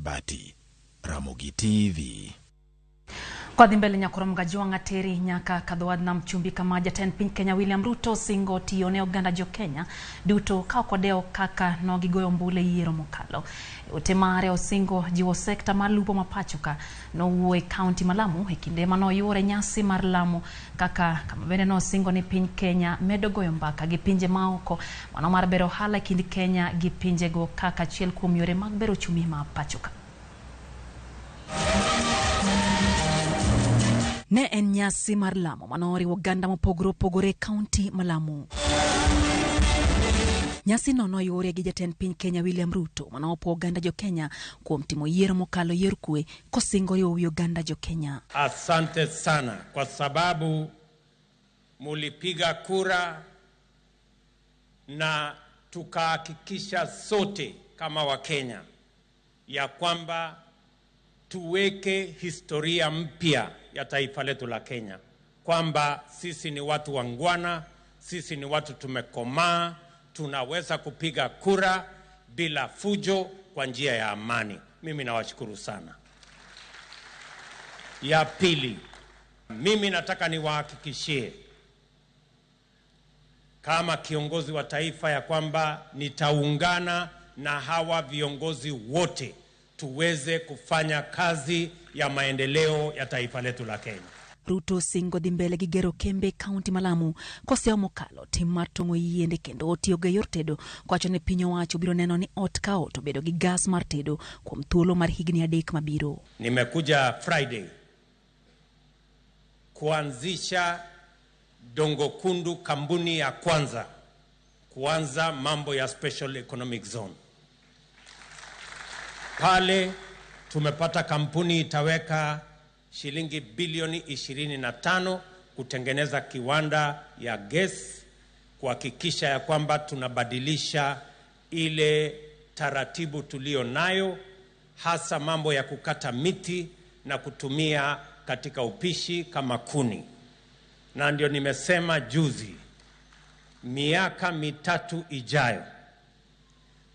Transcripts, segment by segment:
Kibati, Ramogi TV. Kwadhi mbele nyakoro Mgajwang'a teri nyaka kadho nam chumbi kama jatend piny Kenya William Ruto singo tiyo ne oganda jo Kenya duto ka ok odewo kaka nogigoyo ombulu e yiero mokalo. E ote mare osingo jiwo sekta mar lupo ma pacho ka nowuo e kaunti ma Lamu e kinde manoyuore nyasi mar Lamu kaka kama bende nosingo ni piny Kenya medo goyo mbaka gi pinje maoko mano mar bero ohala e kind Kenya gi pinjego kaka achiel kuom yore mag bero ochumi ma pacho ka. Ne en nyasi mar lamo manoriwo oganda mopogore opogore e kaunti ma Lamu. Nyasino noyuore gi jatend piny Kenya William Ruto manopuo oganda jo Kenya kuom timo yiero mokalo yor kwe kosingo riwo wi oganda jo Kenya. Asante sana kwa sababu mulipiga kura na tukahakikisha sote kama Wakenya ya kwamba tuweke historia mpya ya taifa letu la Kenya, kwamba sisi ni watu wangwana, sisi ni watu tumekomaa, tunaweza kupiga kura bila fujo kwa njia ya amani. Mimi nawashukuru sana. Ya pili, mimi nataka niwahakikishie kama kiongozi wa taifa ya kwamba nitaungana na hawa viongozi wote tuweze kufanya kazi ya maendeleo ya taifa letu la Kenya. Ruto singo dhi mbele gi gero kembe e kaunti ma Lamu kosewa mokalo tim mar tong'o yiende kendo tiyo gi yor tedo kowacho ni piny owacho biro neno ni ot ka ot obedo gi gas mar tedo kuom thuolo mar higni 3 mabiro. Nimekuja Friday kuanzisha Dongo Kundu, kampuni ya kwanza kuanza mambo ya Special Economic Zone. Pale tumepata kampuni itaweka shilingi bilioni 25 kutengeneza kiwanda ya gas, kuhakikisha ya kwamba tunabadilisha ile taratibu tulio nayo, hasa mambo ya kukata miti na kutumia katika upishi kama kuni. Na ndio nimesema juzi, miaka 3 ijayo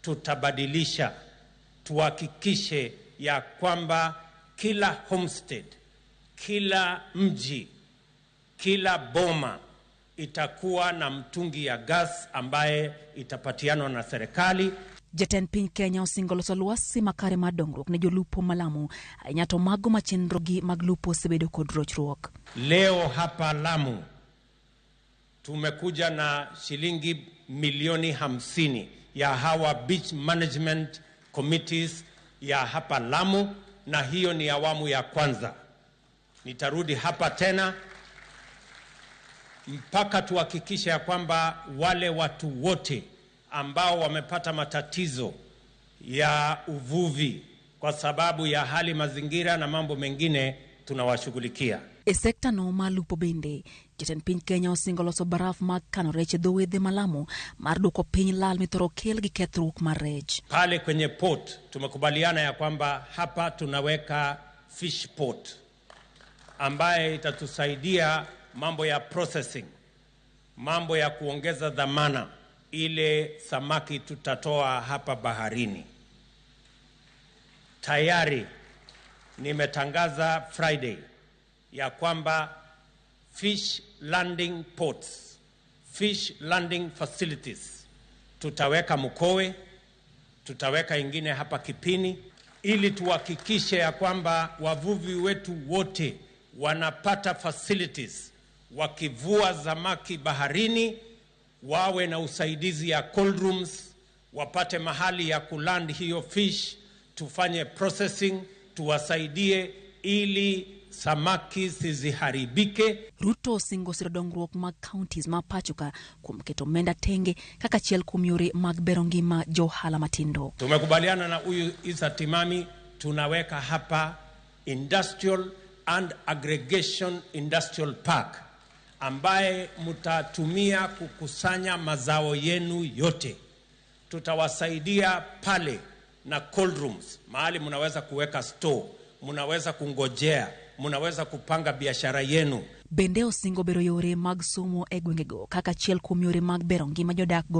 tutabadilisha, tuhakikishe ya kwamba kila homestead, kila mji, kila boma itakuwa na mtungi ya gas ambaye itapatianwa na serikali. Jatend piny Kenya osingo loso lwasi makare mar dongruok ne jolupo ma Lamu, ahinya to mago ma chenrogi mag lupo osebedo kod rochruok. Leo hapa Lamu tumekuja na shilingi milioni 50 ya hawa beach management committees ya hapa Lamu, na hiyo ni awamu ya kwanza. Nitarudi hapa tena mpaka tuhakikishe ya kwamba wale watu wote ambao wamepata matatizo ya uvuvi kwa sababu ya hali mazingira na mambo mengine tunawashughulikia. E sekta no mar lupo bende, jatend piny Kenya osingo loso baraf mag kano rech e dho wedhe ma Lamu mar duoko piny lal mithoro kel gi kethruok mar rech. Pale kwenye port tumekubaliana ya kwamba hapa tunaweka fish port ambaye itatusaidia mambo ya processing, mambo ya kuongeza dhamana ile samaki tutatoa hapa baharini. Tayari nimetangaza Friday ya kwamba fish landing ports, fish landing facilities tutaweka Mkowe, tutaweka ingine hapa Kipini, ili tuhakikishe ya kwamba wavuvi wetu wote wanapata facilities wakivua samaki baharini, wawe na usaidizi ya cold rooms, wapate mahali ya kuland hiyo fish, tufanye processing, tuwasaidie ili samaki zisiharibike. Ruto osingo siro dongruok mag counties ma pacho ka kuom keto omenda tenge kaka achiel kuom yore mag bero ngima jo ohala matindo. Tumekubaliana na huyu Issa Timami, tunaweka hapa Industrial and Aggregation Industrial Park ambaye mtatumia kukusanya mazao yenu yote. Tutawasaidia pale na cold rooms, mahali mnaweza kuweka store, mnaweza kungojea, mnaweza kupanga biashara yenu. Bende osingo bero yore mag somo e gwengego kaka achiel kuom yore mag bero ngima jodak go.